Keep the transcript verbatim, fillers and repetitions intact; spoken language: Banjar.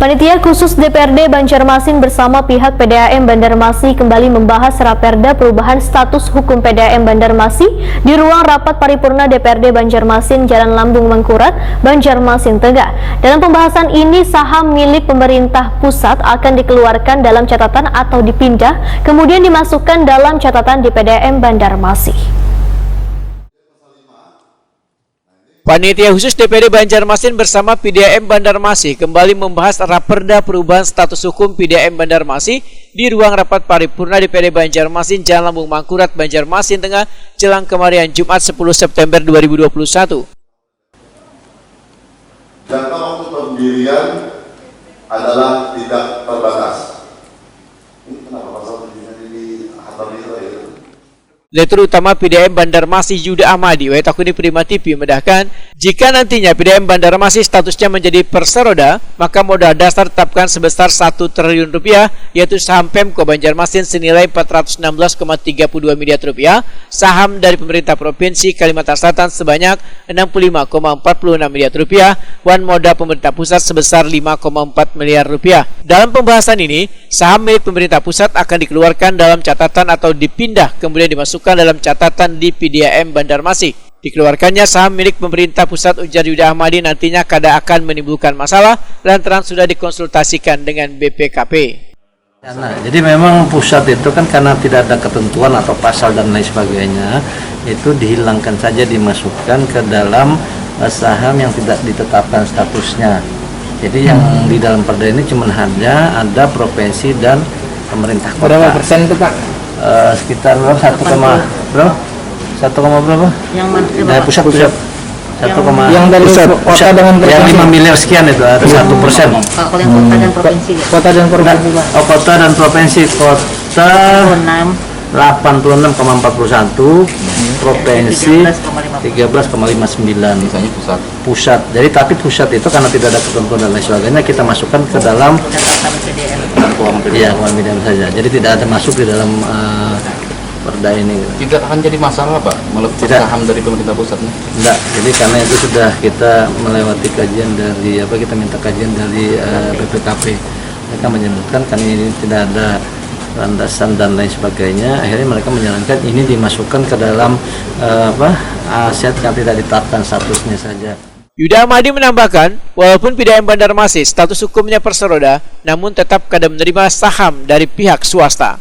Panitia Khusus D P R D Banjarmasin bersama pihak P D A M Bandarmasi kembali membahas Raperda Perubahan Status Hukum P D A M Bandarmasi di ruang rapat paripurna D P R D Banjarmasin, Jalan Lambung Mangkurat, Banjarmasin Tengah. Dalam pembahasan ini, saham milik pemerintah pusat akan dikeluarkan dalam catatan atau dipindah, kemudian dimasukkan dalam catatan di P D A M Bandarmasi. Panitia Khusus D P D Banjarmasin bersama P D A M Bandarmasi kembali membahas Raperda Perubahan Status Hukum P D A M Bandarmasi di ruang rapat paripurna D P D Banjarmasin, Jalan Lambung Mangkurat, Banjarmasin Tengah, jelang kemarian, Jumat, sepuluh September dua ribu dua puluh satu. Jangka waktu pendirian adalah tidak terbatas. Ini kenapa pasal tujuh-nya di Hatam itu ya? Direktur Utama P D A M Bandarmasi Yuda Ahmadi, wae takuni Prima T V, madahkan, jika nantinya P D A M Bandarmasi statusnya menjadi perseroda, maka modal dasar tetapkan sebesar satu triliun rupiah, yaitu saham Pemko Banjarmasin senilai empat ratus enam belas koma tiga puluh dua miliar rupiah, saham dari pemerintah Provinsi Kalimantan Selatan sebanyak enam puluh lima koma empat puluh enam miliar rupiah, wan modal pemerintah pusat sebesar lima koma empat miliar rupiah. Dalam pembahasan ini, saham milik pemerintah pusat akan dikeluarkan dalam catatan atau dipindah, kemudian dimasukkan dalam catatan di P D A M Bandarmasi. Dikeluarkannya saham milik pemerintah pusat, ujar Yuda Ahmadi, nantinya kada akan menimbulkan masalah lantaran sudah dikonsultasikan dengan B P K P. Nah, jadi memang pusat itu kan karena tidak ada ketentuan atau pasal dan lain sebagainya, itu dihilangkan saja, dimasukkan ke dalam eh, saham yang tidak ditetapkan statusnya. Jadi yang di dalam perda ini cuma hanya ada provinsi dan pemerintah kota. Berapa persen itu, Pak? Eh, sekitar berapa? Satu koma berapa? Satu koma berapa? Yang mana? Dari pusat, pusat. Satu koma Yang dari Pusat. kota dengan yang provinsi. Lima miliar sekian itu, ada satu persen. Kalau yang kota dan provinsi ya. Kota dan provinsi, Pak. Oh, kota dan provinsi. Kota Enam. Delapan puluh enam koma empat puluh satu, provinsi tiga belas koma lima sembilan. Misalnya pusat. Pusat. Jadi tapi pusat itu karena tidak ada ketentuan dan lain sebagainya, kita masukkan ke dalam Catatan P D M. ya, P D M saja. Jadi tidak ada masuk di dalam eh, perda ini. Tidak akan jadi masalah, Pak, melepas Tidak. Saham dari pemerintah pusatnya. Enggak. Jadi karena itu sudah kita melewati kajian dari apa, kita minta kajian dari eh, B P K P. Mereka menyebutkan karena ini tidak ada landasan dan lain sebagainya, akhirnya mereka menyarankan ini dimasukkan ke dalam eh, apa, aset yang tidak ditetapkan statusnya saja. Yuda Ahmadi menambahkan, walaupun P D A M Bandarmasi status hukumnya perseroda, namun tetap kada menerima saham dari pihak swasta.